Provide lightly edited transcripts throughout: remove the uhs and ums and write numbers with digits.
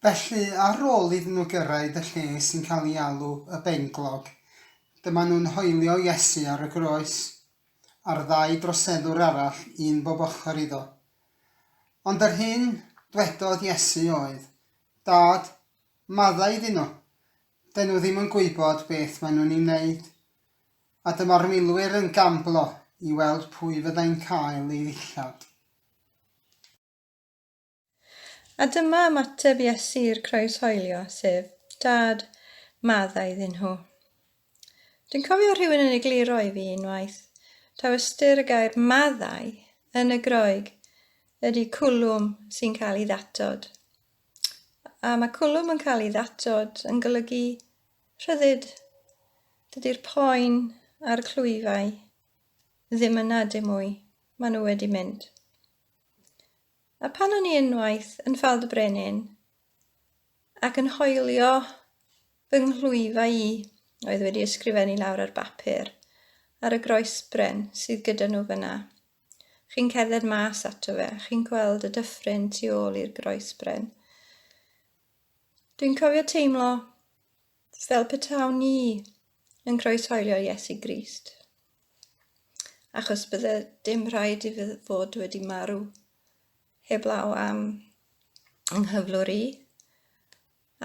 Felly, ar ôl iddyn nhw gyrraedd y lle sy'n cael ei alw y Benglog, dyma nhw'n hoelio Iesu ar y groes, a'r ddau droseddwr arall, un bob ochr iddo. Ond yr hyn dwedodd Iesu oedd, Dad, maddau iddyn nhw. Dyn nhw ddim yn gwybod beth maen nhw'n ei wneud. A dyma'r milwyr yn gamblo i weld pwy fyddai'n cael ei ddillad. A dyma ymateb Iesu i'r croeshoelio, sef, Dad, maddau iddyn nhw. Dwi'n cofio rhywun yn egluro i fi unwaith, taw ystyr y gair maddau yn y Groeg ydy cwlwm sy'n cael ei ddatod. A mae cwlwm yn cael ei ddatod yn golygu rhyddid. Dydy'r poen a'r clwyfau ddim yna dim mwy, maen nhw wedi mynd. A pan o'n i unwaith yn Ffald y Brenin ac yn hoelio fy nghlwyfau i oedd wedi ysgrifennu lawr ar bapur ar y groesbren sydd gyda nhw fyna. Chi'n cerdded mas ato fe, chi'n gweld y dyffryn tu ôl i'r groesbren. Dwi'n cofio teimlo fel petawn i yn croeshoelio Iesu Grist. Achos bydde dim rhaid i fi fod wedi marw heblaw am yng nghyflwr i,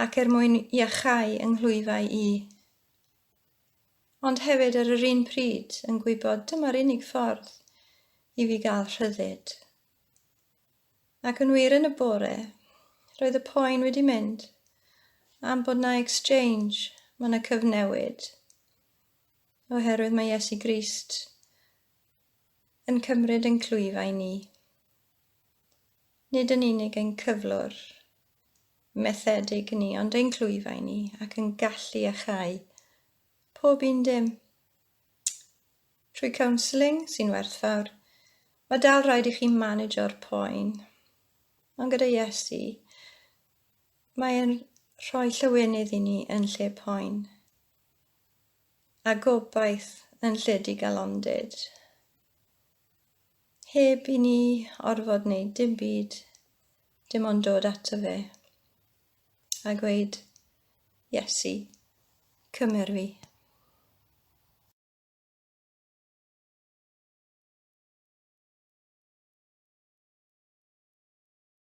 ac er mwyn iachau yng nghlwyfau i. Ond hefyd ar yr un pryd yn gwybod dyma'r unig ffordd i fi gael rhyddid. Ac yn wir yn y bore, roedd y poen wedi mynd am bod 'na exchange, mae 'na cyfnewid. Oherwydd mae Iesu Grist yn cymryd ein clwyfau ni. Nid yn unig ein cyflwr methedig ni, ond ein clwyfau ni, ac yn gallu achau pob un dim. Trwy counselling, sy'n werthfawr, mae dal rhaid i chi manageo'r poen. Ond gyda Iesu, mae'n rhoi llawenydd i ni yn lle poen. A gobaith yn lle digalondid. Heb i ni orfod wneud dim byd, dim ond dod ato fe a gweud, Iesu, cymer fi.